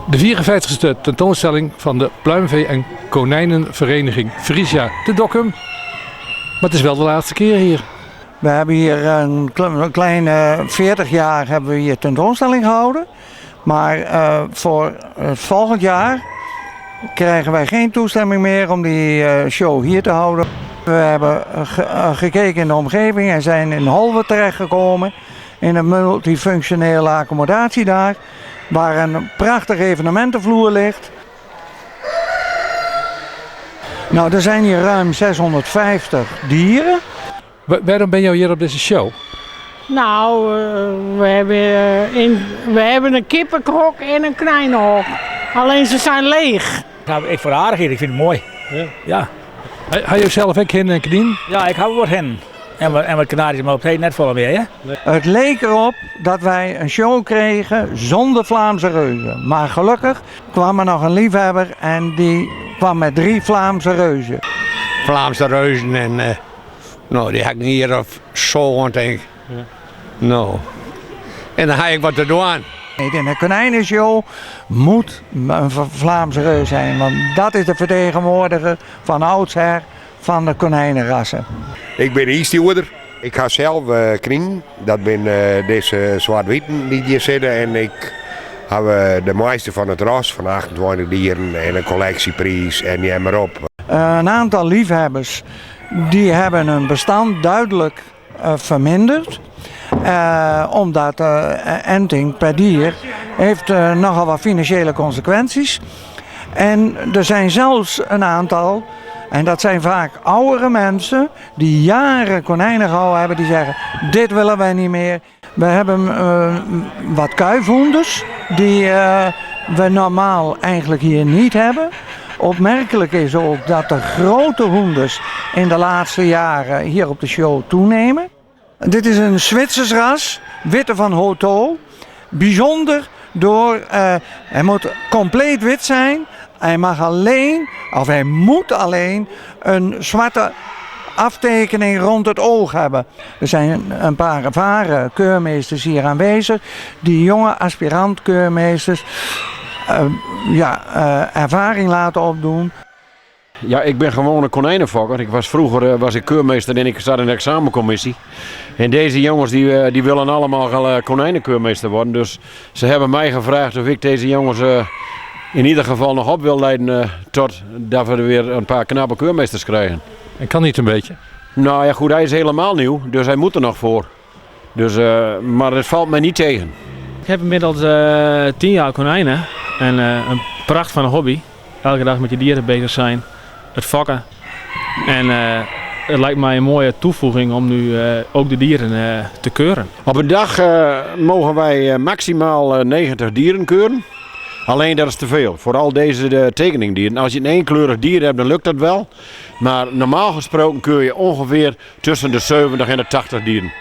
De 54ste tentoanstelling fan de Pluimvee en Konijnenvereniging Frisia te Dokkum. Maar het is wel de laatste keer hier. We hebben hier een kleine 40 jaar hebben we hier tentoonstelling gehouden. Maar uh, voor het volgend jaar krijgen wij geen toestemming meer om die uh, show hier te houden. We hebben ge uh, gekeken in de omgeving en zijn in Holwerd terechtgekomen. In een multifunctionele accommodatie daar. Waar een prachtige evenementenvloer ligt. Nou, er zijn hier ruim 650 dieren. Waarom ben jij hier op deze show? Nou, we hebben, in, we hebben een kippenhok en een konijnenhok. Alleen ze zijn leeg. Nou, ik voor aardig ik vind het mooi. Ja. Ja. Heb je zelf ook hen en konijn? Ja, ik hou wat hen. En wat, en wat kanaries, maar op het net volle meer, hè? Nee. Het leek erop dat wij een show kregen zonder Vlaamse reuzen. Maar gelukkig kwam er nog een liefhebber en die kwam met drie Vlaamse reuzen. Vlaamse reuzen en uh, nou, die heb ik hier of zo, denk ik. Ja. Nou, en dan ga ik wat te doen. In een konijnenshow moet een Vlaamse reus zijn, want dat is de vertegenwoordiger van oudsher van de konijnenrassen. Ik ben e-steward. Ik ga zelf uh, knien. Dat ben uh, deze zwart-witten die hier zitten. En ik heb uh, de meeste van het ras van 28 dieren en een collectieprijs en die maar op. Een aantal liefhebbers die hebben hun bestand duidelijk verminderd. Omdat enting per dier heeft nogal wat financiële consequenties. En er zijn zelfs een aantal, en dat zijn vaak oudere mensen die jaren konijnen gehouden hebben, die zeggen: dit willen wij niet meer. We hebben wat kuifhoenders die we normaal eigenlijk hier niet hebben. Opmerkelijk is ook dat de grote hoenders in de laatste jaren hier op de show toenemen. Dit is een Zwitsers ras, witte van Hotot. Bijzonder door, hij moet compleet wit zijn. Hij mag alleen, of hij moet alleen, een zwarte aftekening rond het oog hebben. Er zijn een paar ervaren keurmeesters hier aanwezig, die jonge aspirant keurmeesters ja, ervaring laten opdoen. Ja, ik ben gewoon een konijnenfokker. Ik was vroeger was ik keurmeester en ik zat in de examencommissie. En deze jongens die, die willen allemaal konijnenkeurmeester worden. Dus ze hebben mij gevraagd of ik deze jongens in ieder geval nog op wil leiden tot dat we er weer een paar knappe keurmeesters krijgen. En kan niet een beetje? Nou ja, goed, hij is helemaal nieuw, dus hij moet er nog voor. Dus, maar het valt mij niet tegen. Ik heb inmiddels 10 jaar konijnen en een pracht van een hobby. Elke dag met je dieren bezig zijn, het fokken. En het lijkt mij een mooie toevoeging om nu ook de dieren te keuren. Op een dag mogen wij maximaal 90 dieren keuren. Alleen dat is te veel, vooral deze de tekeningdieren. Als je een eenkleurig dier hebt, dan lukt dat wel. Maar normaal gesproken keur je ongeveer tussen de 70 en de 80 dieren.